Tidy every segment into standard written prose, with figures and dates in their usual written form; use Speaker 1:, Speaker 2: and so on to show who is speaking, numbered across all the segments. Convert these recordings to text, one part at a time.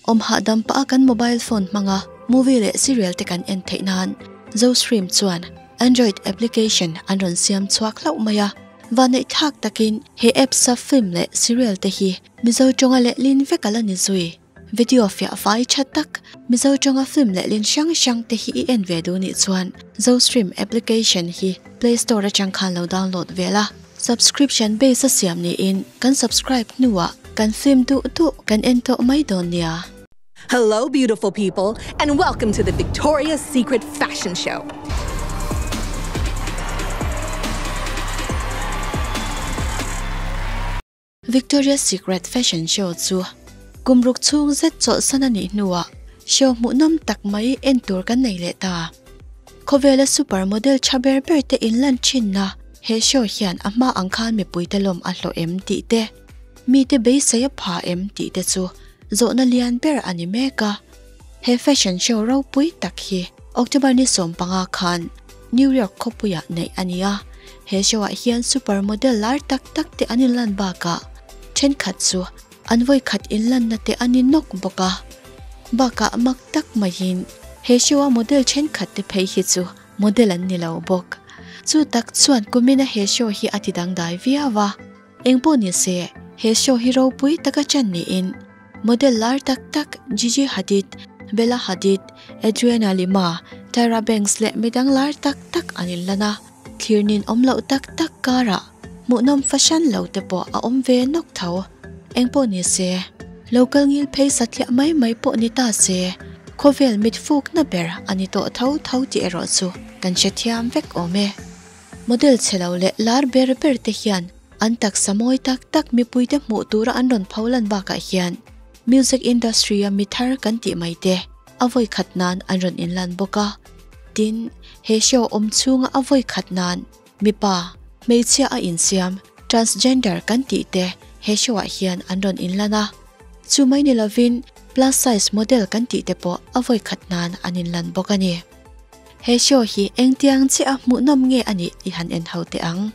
Speaker 1: Awm hahdam pah a kan mobile phone hmanga movie leh serial te kan en theih nan Zostream chuan Android application an rawn siam chhuak hlauh mai a. Vanneih thlak takin he apps a film leh serial te hi Mizo tawnga lehlin vek a la ni zui. Video fiah fai tha tak Mizo tawnga film lehlin hrang hrang te hi i en ve duh nih chuan Zostream application hi Play Store atang khan lo download ve la. Subscription base a siam niin kan subscribe hnuah kan film duh duh kan en tawh mai dawn nia.
Speaker 2: Hello beautiful people and welcome to the Victoria's Secret Fashion Show.
Speaker 1: Victoria's Secret Fashion Show chu kum ruk chhung zet chawlhsan a nih hnuah show hmuhnawm tak mai en tur kan nei leh ta. Khawvela super model tha ber ber te inlan thinna he show hian a hma ang khan mipuite lawm a hlawh em tih te, mite beisei a pha em tih te chu zawhna lian ber a ni mek a. He fashion show ropui tak hi October ni 15 khan New York khawpuiah neih a ni a. He show ah hian super model lar tak tak te an inlan bakah thenkhat chu an vawi khat inlanna te an innawk bawk a. Bakah mak tak maiin he show a model thenkhat te phei hi chu model an ni lo bawk. Chu tak chuan kumina he show hi a ti dangdai viau a. Engpawh ni se, he show hi ropui taka chan niin model lar tak tak Gigi Hadid, Bella Hadid, Adriana Lima, Tyra Banks leh midang lar tak tak an inlan a. Thlir nin awm loh tak tak karah hmuhnawm fahran lo te pawh a awm ve nawk tho. Engpawh ni se, lo kal ngil phei satliah mai mai pawh ni ta se, khawvel mit fukna ber a ni tawh tho tho tih erawh chu kan hrethiam vek awm e. Model chhe lo leh lar ber ber te hian an taksa mawi tak tak mipuite hmuh tura an rawn pho lan bakah hian music industry a mi thar kan tih mai te a vawi khat nan an rawn inlan bawk a. Tin, he show awm chhunga a vawi khat nan mipa, hmeichhia a insiam, transgender kan tih te he show ah hian an rawn inlan a. Chu mai ni lovin plus size model kan tih te pawh a vawi khat nan an inlan bawk a ni. He show hi engtiang chiah a hmuhnawm nge a nih i han en ho teh ang.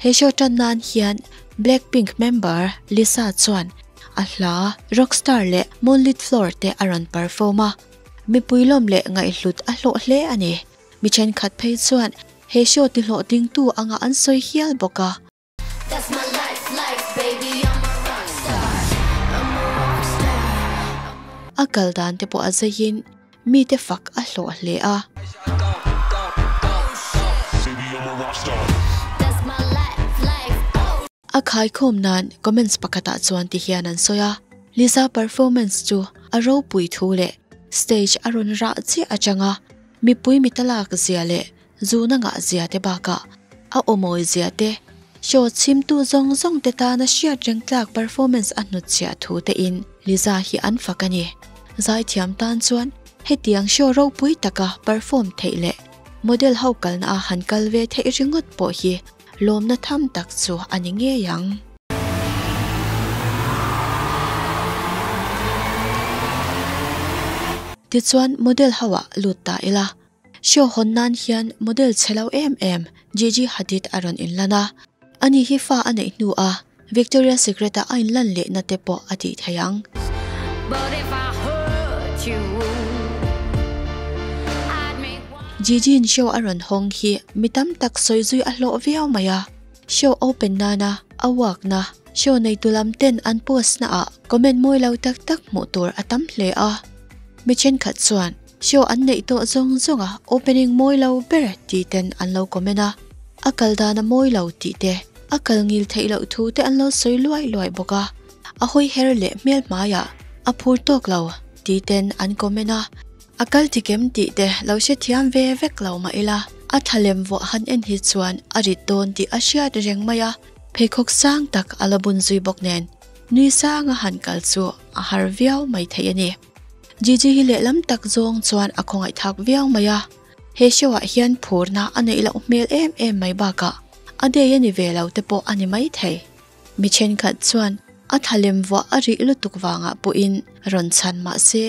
Speaker 1: He show tan nan hian Blackpink member Lisa chuan a hla Rockstar leh Moonlit Floor te a rawn perform a, mipui lawm leh ngaihhlut a hlawh hle a ni. Mi thenkhat phei chuan he show ti hlawhtlingtu anga an sawi hial bawk a. A kal dan te pawh a zeiin mite fak a hlawh hle a. A khaikhawm nan comments pakhatah chuan ti hian an sawi a, Lisa performance chu a ropui thu leh stage a rawn rah chiah atanga mipui mitalak zia leh Zuna ngah zia te bakah a awmawi zia te, show chhimtu zawng zawng te tana hriat reng tlak performance a hnutchhiah thu te in Liza hi an fak a ni. Zaithiam tan chuan hetiang show ropui taka perform theih leh model ho kalna a han kal ve theih ringawt pawh hi lawmna tham tak chu a ni ngei ang. Tichuan model ho ah lut ta ila. Show hawn nan hian model chhe lo em em Gigi Hadid a rawn inlan a, ani hi fa a neih hnu a Victoria's Secret-a a inlan lehna te pawh a tih thei ang. Gigi-in show a rawn hawng hi mi tam tak sawi zui a hlawh viau mai a, show open nana a work-na show neitu lam ten an post-na ah comment mawi lo tak tak hmuh tur a tam hle a, mi thenkhat chuan Show an neih tawh zawng zawng a opening mawi lo ber tih ten an lo comment a, a kal dan a mawi lo tih te, a kal ngil theih loh thu te an lo sawi luai luai bawk a, a hawi her leh hmel hmaiah a phur tawk lo tih ten an comment a, a kal tikem tih te lo hrethiam ve vek lo mah ila, a thalem vuah han en hi chuan a rit dawn tih a hriat reng mai a, pheikhawk sang tak a la bun zui bawk nen nui sanga han kal chu a har viau mai thei a ni. Gigi hi lehlam tak zawng chuan a khawngaih thak viau mai a, he show ah hian phurna a neih loh hmel em em mai bakah a day a ni ve lo te pawh a ni mai thei. Mi thenkhat chuan a thalem vuah a rih lutuk vangah pawhin rawn chhan mah se,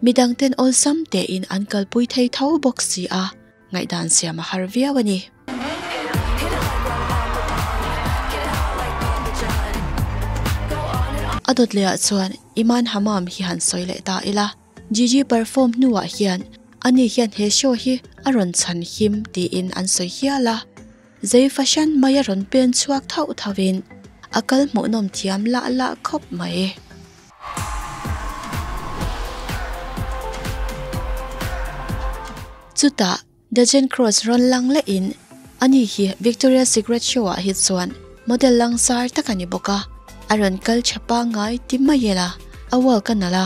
Speaker 1: Midangten awlsam tein an kalpui thei tho bawk si a, ngaihdan siam a har viau a ni. A dawt lehah chuan Iman Hammam hi han sawi leh ta ila. Gigi perform hnuah hian ani hian he show hi a rawn chhan him tiin an sawi hial a. Zei fahran mai a rawn pen chhuak thauh thauhin a kal hmuhnawm thiam lah lah khawp mai. Chutah Dejan Kross rawn lang lehin ani hi Victoria's Secret show ah hi chuan model langsar tak a ni bawk a, a rawn kal tha pangngai ti mai ila a work a nalh a,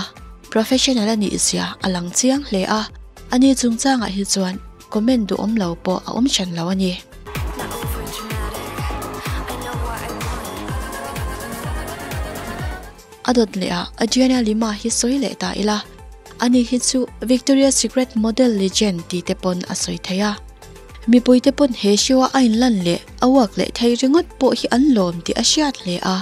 Speaker 1: professional a nih zia a lang chiang hle a, ani chungchangah hi chuan comment duhawm lo pawh a awm hran lo a ni. A dawt leh ah Adriana Lima hi sawi leh ta ila, ani hi chu Victoria's Secret model legend ti te pawn a sawi thei a. Mipui te pawn he show a a inlan leh a work leh thei ringawt pawh hi an lawm tih a hriat hle a.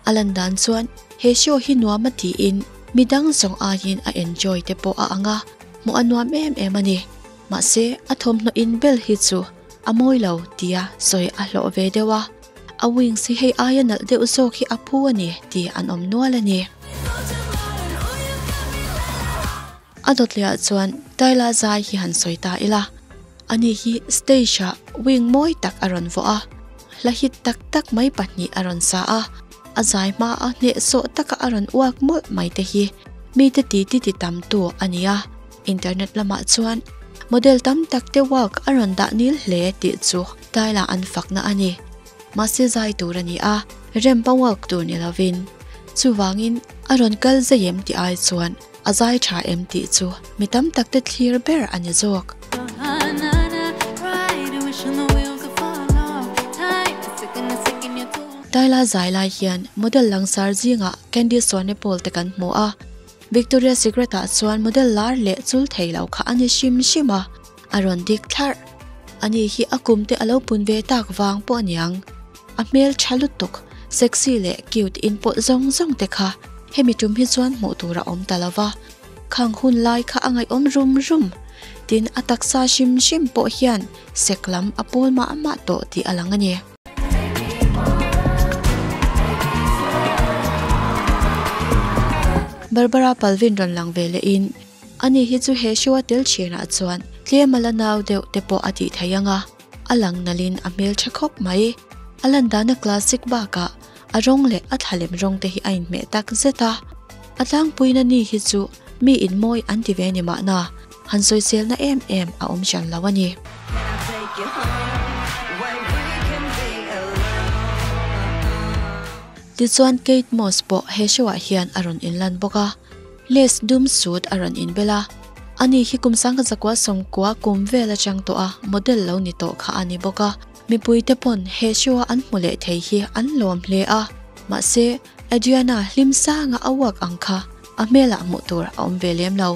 Speaker 1: A lan dan chuan he show hi nuam a tiin midang zawng aiin a enjoy te pawh a ang a, hmuh a nuam em em a ni. Mahse a thawmhnaw inbel hi chu a mawi lo tia sawi a hlawh ve deuh a, a wings hi hei aia nalh deuh zawk hi a phu a ni tih an awm nual a ni. A dawtliah chuan Tyla zai hi han sawi ta ila, ani hi stage ah wing mawi tak a rawn vawh a, hla hit tak tak mai pahnih a rawn sa a, a zai hma a hnehsawh taka a rawn uak mawlh mai te hi mite titi ti tam tu a ni a. Internet lamah chuan model tam tak te work a rawn dah nil hle tih chu Tyla an fakna a ni. Mahse zai tur a ni a, ramp a work tur ni lovin. Chuvangin a rawn kal zai em tih ai chuan a zai tha em tih chu mi tam tak te thlir ber a ni zawk. Tyla zai lai hian model langsar zingah Candice Swanepoel te kan hmu a. Victoria Secret ah chuan model lar leh chul thei lo kha a ni hrim hrim a, a rawn dik thlarh. Ani hi a kum te a lo pun ve tak vang pawh aniang. A hmel tha lutuk, sexy leh cute in pawlh zawng zawng te kha hemi tum hi chuan hmuh tur a awm ta lo va. Khang hun lai kha a ngaihawm rum rum. Tin, a taksa hrim hrim pawh hian sek lam a pawl mah mah tawh tih a lang a ni. Barbara Palvin rawn lang ve leh in, ani hi chu he show a tel thinah chuan tlem a la nau deuh te pawh a tih theih ang a, a lang nalh in a hmeltha khawp mai. A lan dana classic bakah a rawng leh a thlalem rawng te hi a inhmeh tak zet a. A tlangpuiin ani hi chu mi inmawi an ti ve ni mahna, han sawiselna em em a awm hran lo a ni. Tichuan Kate Moss pawh he show ah hian a rawn inlan bawk a, lace dum suit a rawn inbel a, ani hi kum 1990 kum vel atang tawh a model lo ni tawh kha a ni bawk a. Mipuite pawn he show a an hmu leh thei hi an lawm hle a, mahse Adriana hlim sanga a uak ang kha a hmelah hmuh tur a awm ve lem lo.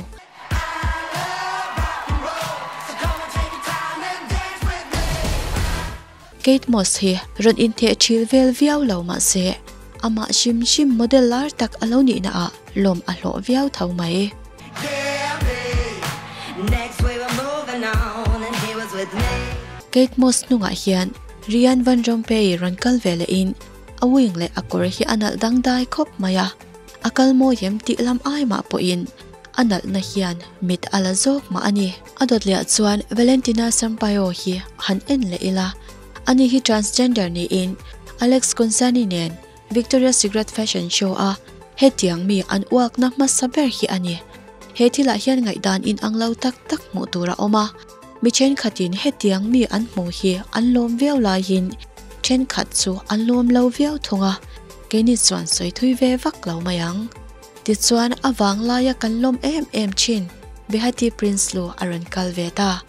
Speaker 1: Kate Moss hi rawn intheh thil vel viau lo mahse amah hrim hrim model lar tak a lo nihna ah lawm a hlawh viau tho mai. Kate Moss hnungah hian Rian Van Rompuy rawn kal ve lehin a wing leh a kawr hi a nalh dangdai khawp mai a, a kal mawi em tih lam ai mah pawhin a nalhna hian mit a la zawk mah a ni. A dawt lehah chuan Valentina Sampaio hi han en leh ila, ani hi transgender niin Alex Consani nen Victoria's Secret Fashion Show a hetiang mi an uakna hmasa ber hi a ni. He thilah hian ngaihdan inang lo tak tak hmuh tur a awm a, mi thenkhatin hetiang mi an hmuh hi an lawm viau laiin thenkhat chu an lawm lo viau thung a, keini chuan sawi thui ve vak lo mai ang. Tichuan a vang laia kan lawm em em thin Behati Prinsloo a rawn kal ve ta.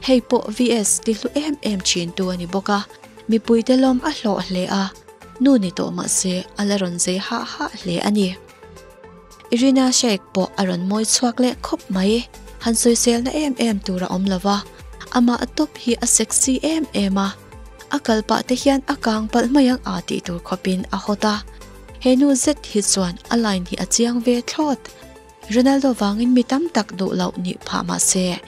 Speaker 1: Hei pawh VS ti hlu em em thin tu a ni bawk a, mipuite lawm a hlawh hle a. Nu ni tawh mah se a la rawn zei hah hah hle a ni. Irina Shayk pawh a rawn mawi chhuak leh khawp mai. Han sawiselna em em tur a awm lo va, amah a tawp hi a sexy em em a. A kal pah te hian a kang palh mai ang a tih tur khawpin a hawt a. He nu zet hi chuan a line hi a chiang ve thlawt. Ronaldo vangin mi tam tak duh loh nih phah mah se,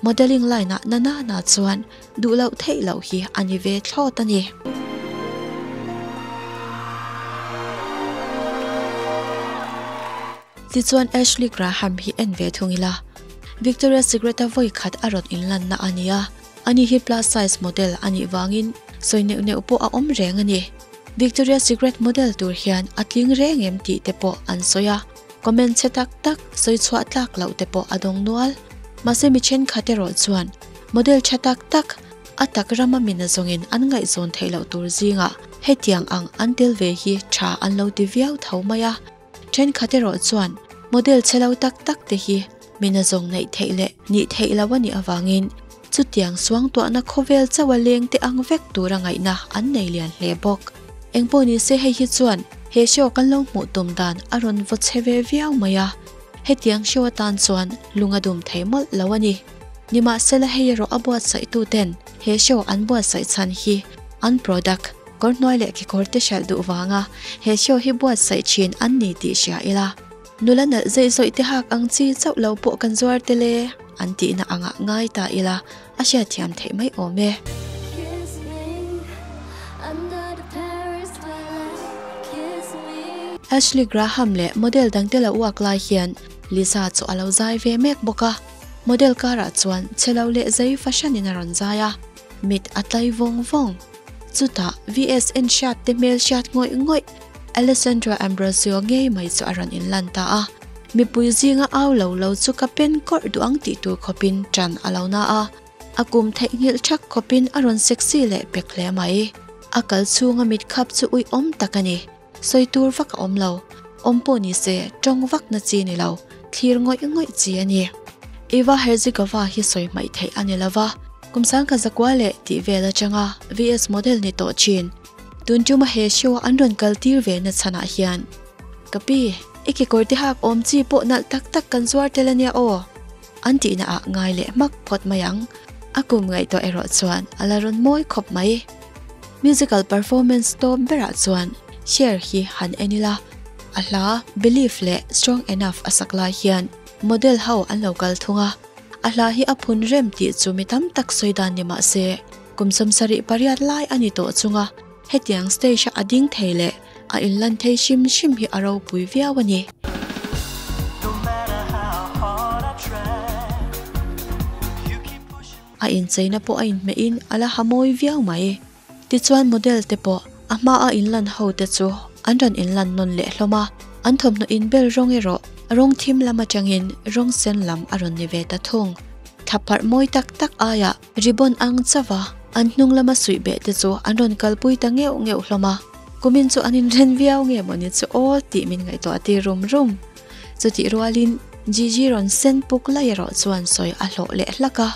Speaker 1: modelling line ah na na na chuan duh loh theih loh hi a ni ve thlawt a ni. Tichuan Ashley Graham hi en ve thung ila, Victoria's Secret a vawi khat a rawn inlanna a ni a, ani hi plus size model a nih vangin sawi neuh neuh pawh a awm reng a ni. Victoria's Secret model tur hian a tling reng em tih te pawh an sawi a, comment chhe tak tak sawi chhuah tlak loh te pawh a dawng nual. Mahse mi thenkhat erawh chuan model tha tak tak a tak rama mina zawngin an ngaihzawn theih loh tur zingah hetiang ang an tel ve hi tha an lo ti viau tho mai a. Thenkhat erawh chuan model chhe lo tak tak te hi mina zawng neih theih leh nih theih loh a nih avangin chutiang suangtuahna khawvel chauh a leng te ang vek tura ngaihna an nei lian hle bawk. Engpawh ni se hei hi chuan he show kan lo hmuh tum dan a rawn vaw chhe ve viau mai a, hetiang show atan chuan lung a dum thei mawlh lo a ni. Nimahsela hei erawh a buatsaihtu ten he show an buatsaih chhan hi an product kawr hnuai leh kekawr te hralh duh vanga he show hi buatsaih thin an ni tih hria ila. Nula nalh zeih zawih te hak ang chi chauh lo pawh kan zuar tel e, an tihna angah ngai ta ila a hriatthiam theih mai awm e. Ashley Graham leh model dangte lo uak lai hian Lisa chu a lo zai ve mek bawk a, model karah chuan chhe lo leh zei fahranin a rawn zai a, mit a tlai vawng vawng. Chutah VSN hriat te hmel hriat ngawih ngawih Alessandra Ambrosio ngei mai chu a rawn inlan ta a, mipui zinga au lo lo chu ka pen kawrh duh ang tih tur khawpin ṭan a lo na a, a kum theihnghilh ṭhak khawpin a rawn sexy leh pek hle mai. A kal chhunga mit khap chu uiawm tak a ni. Sawi tur vak a awm lo. Awm pawh ni se tawng vak na chi ni lo, thlir ngawih ngawih chi a ni. Eva Herzigova hi sawi hmaih theih a ni lo va, kum sangkhat zakua leh tih vel atanga VS model ni tawh thin. Tun tuma he show an rawn kal tir ve na chhanah hian, Ka pi, i kekawr te hak awm chi pawh nalh tak tak kan zuar tel a nia aw, an tihna ah ngai leh hmak phawt mai ang. A kum ngaihtuah erawh chuan a la rawn mawi khawp mai. Musical performance tawp berah chuan Cher hi han en ila, a hla Believe leh Strong Enough a sak lai hian model ho an lo kal thung a, a hla hi a phun rem tih chu mi tam tak sawi dan ni mah se, kum 78 lai a ni tawh chunga hetiang stage a a ding thei leh a inlan thei hrim hrim hi a ropui viau a ni. A incheina pawh a inhmehin a la ha mawi viau mai. Tichuan model te pawh a hma a inlan ho te chu an rawn inlan nawn leh hlawm a, an thawmhnaw inbel rawng erawh rawng thim lam atangin rawng sen lam a rawn ni ve ta thung. Thlapharh mawi tak tak aiah ribbon ang chauh a an hnung lama suih beh te chu an rawn kalpui ta ngeuh ngeuh hlawm a, kumin chu an inren viau nge mawni chu aw tih min ngaihtuah tir rum rum. Chutih rualin Gigi rawn sen puk lai erawh chuan sawi a hlawh leh hlak a.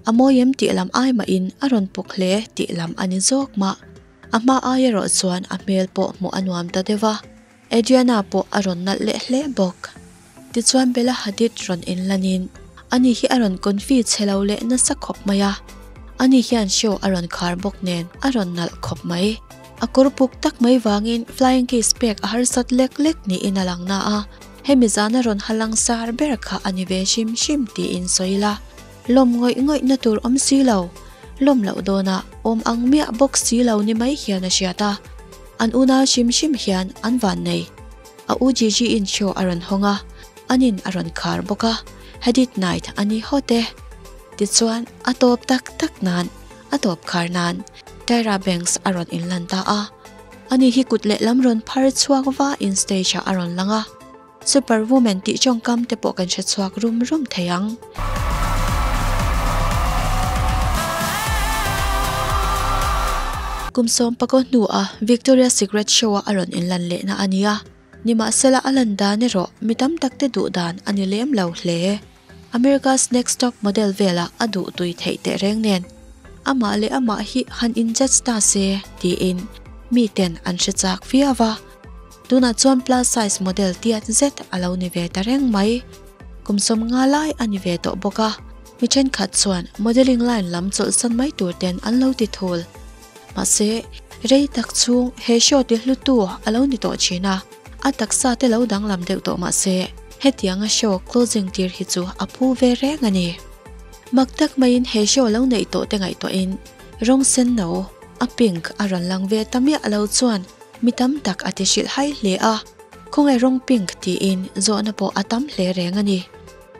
Speaker 1: A mawi em tih lam ai mahin a rawn puk hle tih lam a ni zawk mah. A hma ai erawh chuan a hmel pawh hmuh a nuam ta deuh a. Adriana pawh a rawn nalh leh hle bawk. Tichuan Bella Hadid rawn inlanin ani hi a rawn confi chhe lo leh nasa khawp mai a, ani hian show a rawn khar bawk nen a rawn nalh khawp mai. A kawr puk tak mai vangin flying kiss pek a harsat lek lek niin a lang na a, hemi zana rawn ha langsar ber kha a ni ve hrim hrim tiin sawi ila, lawm ngawih ngawih na tur awm si lo, lawm loh dawnah awm ang miah bawk si lo ni mai hian a hriat a, an unau hrim hrim hian an vannei. A u Gigi in show a rawn hawng a, an in a rawn khar bawk a, Hadid night a ni hawt e. Tichuan, a tawp tak tak nan, a tawp khar nan, Tyra Banks a rawn inlan ta a. Ani hi kut lehlam rawn phar chhuak va in stage ah a rawn lang a. Superwoman tih tawngkam te pawh kan hre chhuak rum rum thei ang. Kum sawmpakaw hnuah Victoria's Secret show-a a rawn inlan lehna a ni a, nimahsela a lan dan erawh mi tam takte duh dan a ni lem lo hle. America's Next Top Model velah a duh tui theih tehreng nen, amah leh amah hi han in-judge ta se tiin miten an hre chak viau a, tunah chuan plus size model tiat zet a lo ni ve ta reng mai. Kum 50 lai a ni ve tawh bawk a, mi thenkhat chuan modelling line lam chawlhsan mai tur ten an lo ti thul. Mahse, rei tak chhung he show ti hlutu a lo ni tawh thin a, a taksa te lo danglam deuh tawh mahse, hetianga show closing tir hi chu a phu ve reng a ni. Mak tak maiin he show lo neih tawh te ngaihtuahin rawng sen no, a pink a rawn lang ve ta miah lo chuan mi tam tak a ti hrilh hai hle a. Khawngaih rawng pink tiin zawhna pawh a tam hle reng a ni.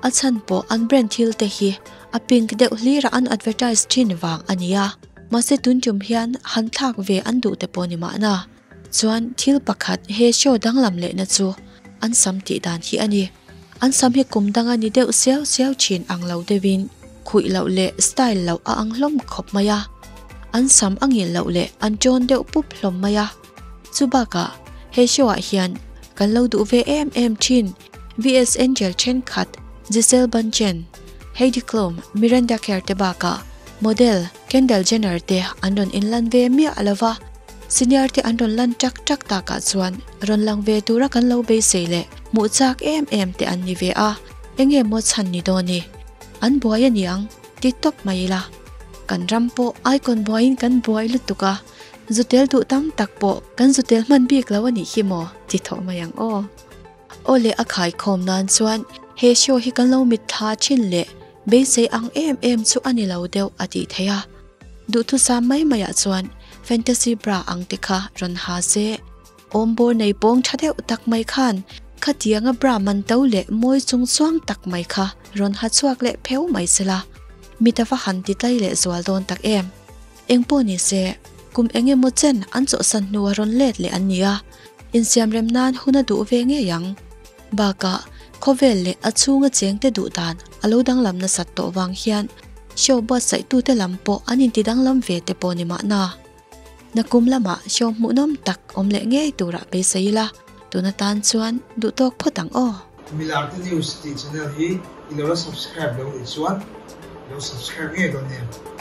Speaker 1: A chhan pawh an brand thil te hi a pink deuh hlira an advertise thin vang a nia. Mahse tun tum hian han thlak ve an duh te pawh ni mahna. Chuan thil pakhat he show danglam lehna chu an sam tih dan hi a ni. An sam hi kum danga ni deuh siau siau thin ang lo deuhin khuih loh leh style loh a ang hlawm khawp mai a. An sam a ngil loh leh an tawn deuh pup hlawm mai a. Chu bakah he show ah hian kan lo duh ve em em thin VS Angel thenkhat Gisele Bundchen, Heidi Klum, Miranda Kerr te bakah model Kendall Jenner te an rawn inlan ve miah lo va, senior te an rawn lan tak tak takah chuan rawn lang ve tura kan lo beisei leh hmuh chak em em te an ni ve a, enge maw chhan ni dawn i? An buai aniang ti tawp mai ila. Kan ram pawh icon buaiin kan buai lutuk a. Zutel duh tam tak pawh kan zutel hman bik lo a nih hi maw? ti thawh mai ang aw. Aw le a khaikhawm nan chuan he show hi kan lo mitthla thin leh beisei ang em em chu a ni lo deuh a tih theih a. Duhthusam mai maiah chuan fantasy bra ang te kha rawn ha se. Awmbawr nei pawng tha deuh tak mai khan khatianga bra man to leh mawi chung chuang tak mai kha rawn ha chhuak leh pheu mai sela mit a va han ti tlai leh zual dawn tak em. Engpawh ni se, kum eng emaw chen an chawhsan hnu a rawn let leh an ni a, insiam rem nan hun a duh ve ngei ang. Bakah, khawvel leh a chhunga chengte duh dan a lo danglam nasat tawh vang hian show buatsaihtute lam pawh an inti danglam ve te pawh ni mahna. Nakum lamah show hmuhnawm tak awm leh ngei turah beisei ila, tun atan chuan duhtawk phawt ang aw.
Speaker 3: Milarte News tih channel hi i lo la subscribe lo nih chuan lo subscribe ngei dawn nia.